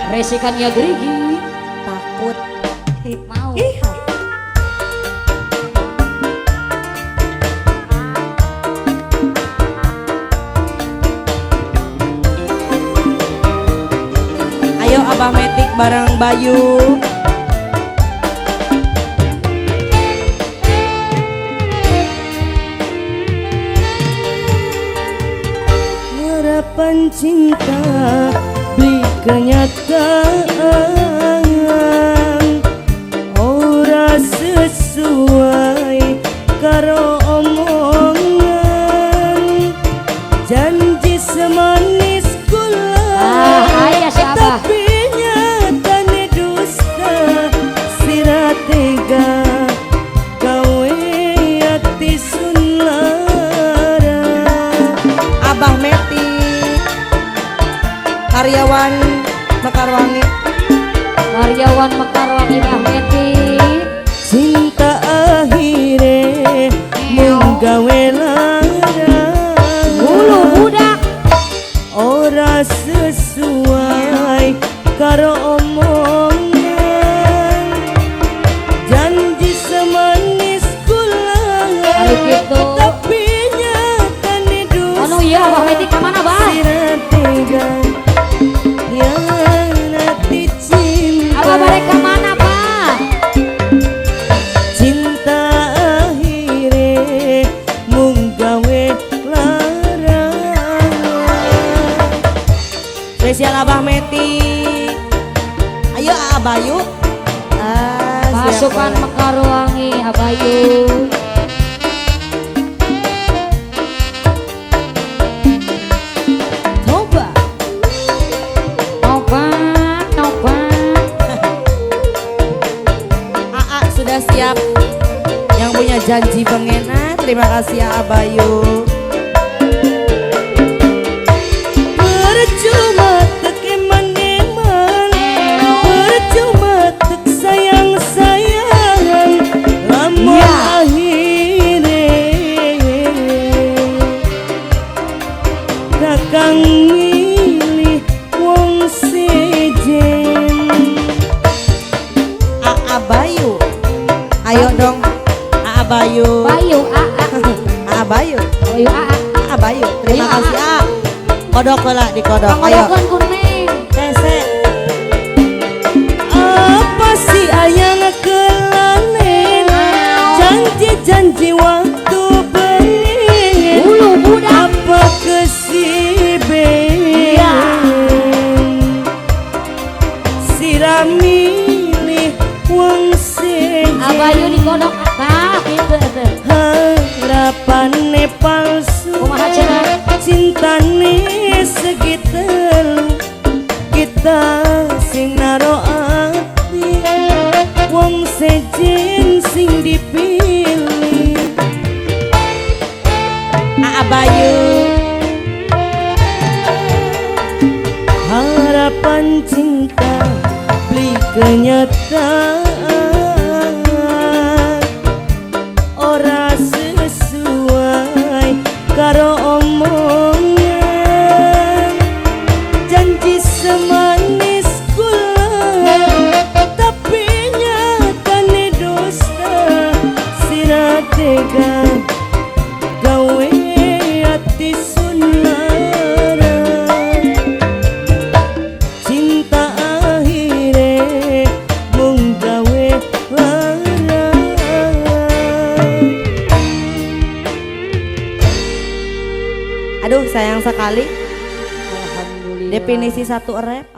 Resikannya gerigi. Takut. Mau. Ih. Ayo Abah Metik bareng Bayu. Harapan cinta beli kenyataan, ora sesuai karo omongan, janji semanis gula, tapi nyatane dusta, sira tega gawe ati sun lara. Abah Metik, karyawan Mekarwangi, karyawan Mekarwangi Bah Metik. Cinta akhire mung gawe lara, bulu budak ora sesuai karo omongan, janji semanis gula, tapi nyatane dusta. Anu iya Bah Metik kemana Bah? Sira tega hianati cinta. Abah balik kemana Pak? Cinta akhire mung gawe lara. Spesial Abah Metik. Ayo Abayu. Pasukan Mekarwangi Abayu. Coba. Tobat, tobat. AA sudah siap. Yang punya janji pengena, terima kasih ya Abayu. Percuma tek eman-eman, percuma tek sayang-sayang, lamun akhire kakang milih wong sejen. Aa Bayu, ayo dong Aa Bayu. Bayu Aa. Aa Bayu. Bayu Aa. Aa Bayu, terima kasih Aa. Kodok lah di kodok. Ayo. Kuning. Tese. Apa sih ayang kelalen, janji-janji waktu bening, bulu budak apa kesiben, sira milih wong sejen. Abayu di kodok apa gitu harapane palsu, cintane segitelu, kita sing naro ati wong sejen sing dipilih. Aa Bayu. Harapan cinta beli kenyataan, ora sesuai karo omongan, janji semanis gula, tapi nyatane dusta, sira tega gawe ati sun lara. Cinta akhire mung gawe lara. Aduh sayang sekali. Alhamdulillah. Definisi satu rep.